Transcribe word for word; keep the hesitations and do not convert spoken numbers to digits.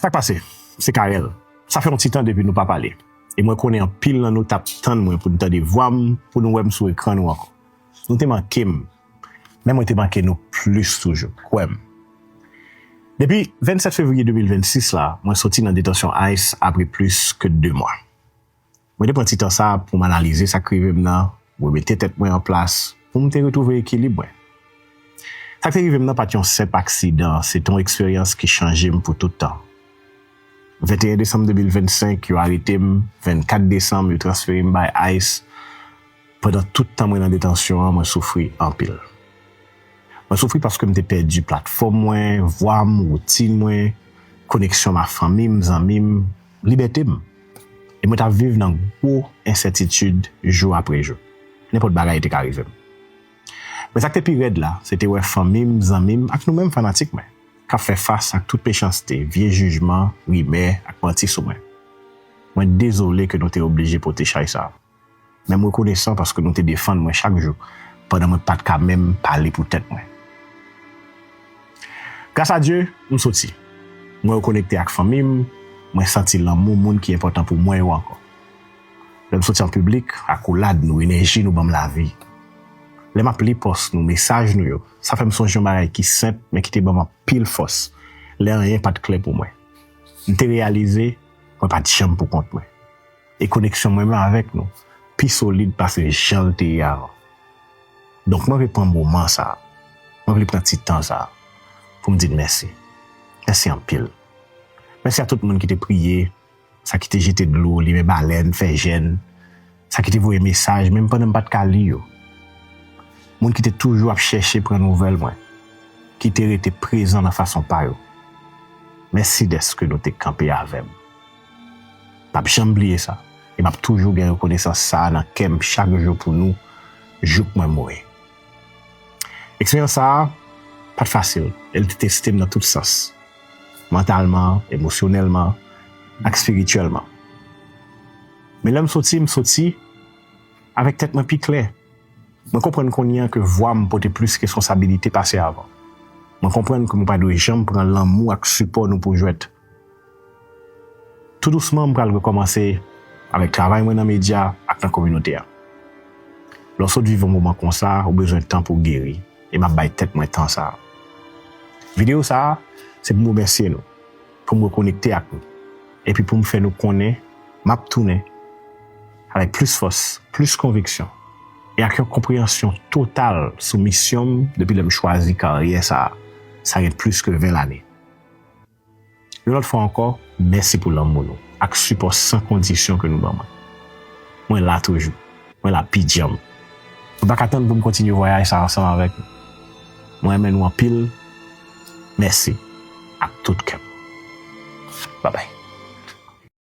Sa k pase? Se Carel. Sa fè yon ti tan depi nou pa pale. E mwen konnen anpil nan nou t ap tann mwen pou n tande vwa m, pou nou wè m sou ekran nou ankò. Nou te manke m. Men mwen te manke nou plis toujou. Kwè m. Depi vennsèt fevriye de mil vennsis la, mwen soti nan detansyon ice apre plis ke de mwa. Mwen te pran ti tan sa pou m analize sa k rive m nan, remete tèt mwen an plas, pou m te retwouve ekilib mwen. Sa k te rive m nan pa t yon senp aksidan, se te yon eksperyans ki chanje m pou tout tan. Venteyen desanm de mil vennsenk, yo arete m, vennkat desanm, yo transfere m bay ice. Pandan tout tan mwen nan detansyon an, mwen soufri anpil. Mwen soufri paske m te pèdi platfòm mwen, vwa m, woutin mwen, koneksyon m ak fanmi m, zanmi m, libète m. E mwen t ap viv nan gwo ensètitid jou apre jou. Nenpòt bagay te ka rive m. Men sa k te pi rèd la, se te wè fanmi m, zanmi m ak nou menm fanatik mwen k ap fè fas ak tout mechanste, vye jijman, rimè ak manti sou mwen. Mwen dezole ke nou te oblije pote chay sa a. Men m rekonesan paske nou te defann mwen chak jou, pandan mwen pa t ka menm pale pou tèt mwen. Gras a Dye, m soti. Mwen rekonekte ak fanmi m, mwen santi lanmou moun ki enpòtan pou mwen yo ankò. Lè m soti an piblik, akolad nou, enèji nou ban m lavi. Lè m ap li pòs nou, mesaj nou yo, sa fè m sonje yon bagay ki senp, men ki te ban m anpil fòs, lè anyen pa t klè pou mwen. M te reyalize, mwen pa t janm pou kont mwen. E koneksyon mwen menm avèk nou pi solid pase jan l te ye avan. Donk, mwen vle pran moman sa a, mwen vle pran ti tan sa a pou m di n mèsi. Mèsi anpil. Mèsi a tout moun ki te priye, sa ki te jete dlo, limen balèn, fè jèn, sa ki te voye mesaj, menm pandan m pa t ka li yo. Moun ki te toujou ap chèche pran nouvèl mwen, ki te rete prezan nan fason pa yo. Mèsi dèske nou te kanpe avè m. M p ap janm bliye sa, e m ap toujou gen rekonesans sa a nan kè m chak jou pou nou, jouk mwen mouri. Eksperyans sa a pa t fasil, e l te teste m nan tout sans, mantalman, emosyonèlman, ak espirityèlman. Men lè m soti, m soti avèk tèt mwen pi klè. Mwen konprann kounye a ke vwa m pote plis responsabilite pase avan. Mwen konprann ke mwen pa dwe janm pran lanmou ak sipò nou pou jwèt. Tou dousman, m pral rekòmanse avèk travay mwen nan medya ak nan kominote a. Lè w sot viv yon moman konsa, ou bezwen tan pou w geri, e m ap bay tèt mwen tan sa a. Videyo sa a, se pou m remèsye nou, pou m rekonekte ak nou, epi pou m fè nou konnen m ap tounen avèk plis fòs, plis konviksyon, e ak yon konpreyansyon total sou misyon m depi lè m chwazi karyè sa a, sa gen plis ke ven lane. Yon lòt fwa ankò, mèsi pou lanmou nou ak sipò san kondisyon ke nou ban mwen. Mwen la toujou. Mwen la pi djanm. Mwen pa ka tann pou m kontinye vwayaj sa a ansanm avèk nou. Mwen renmen nou anpil. Mèsi ak tout kè m. Babay.